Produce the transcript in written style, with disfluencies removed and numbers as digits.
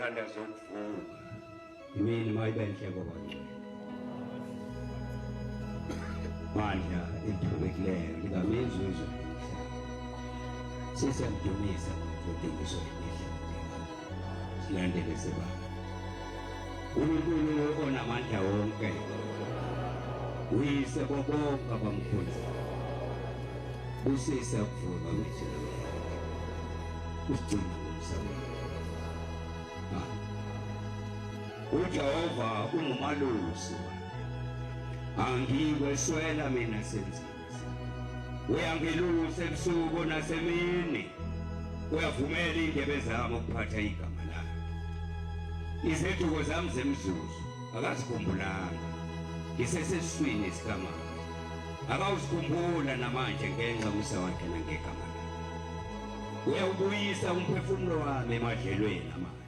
Umthandazo wokuvuka. Imini mayibe nhle kwabangcwele. Bandla elithobekileyo likamizwe izwe lomhlaba. Sesiyamdumisa manje odingiswa imihla silandele sebaba. uNkulunkulu onamandla wonke uyise bobonke abamkhonzayo busisa ukuvuka kwethu namhlanje usigcine ngomusa wakho uJehova ungumalusi angikweswela mina senzisa Uyangilusa ebusuku nasemini, uyavumela iy'ndebe zami ukuphatha igama lakhe. Izethuko zami zemzuzu akazikhumbulanga, ngisesesiswini sikamama. Akawuzikhumbula namanje ngenxa musa wakhe nangegama lakhe. Uyawubuyisa umphefumulo wami emadlelweni amahle.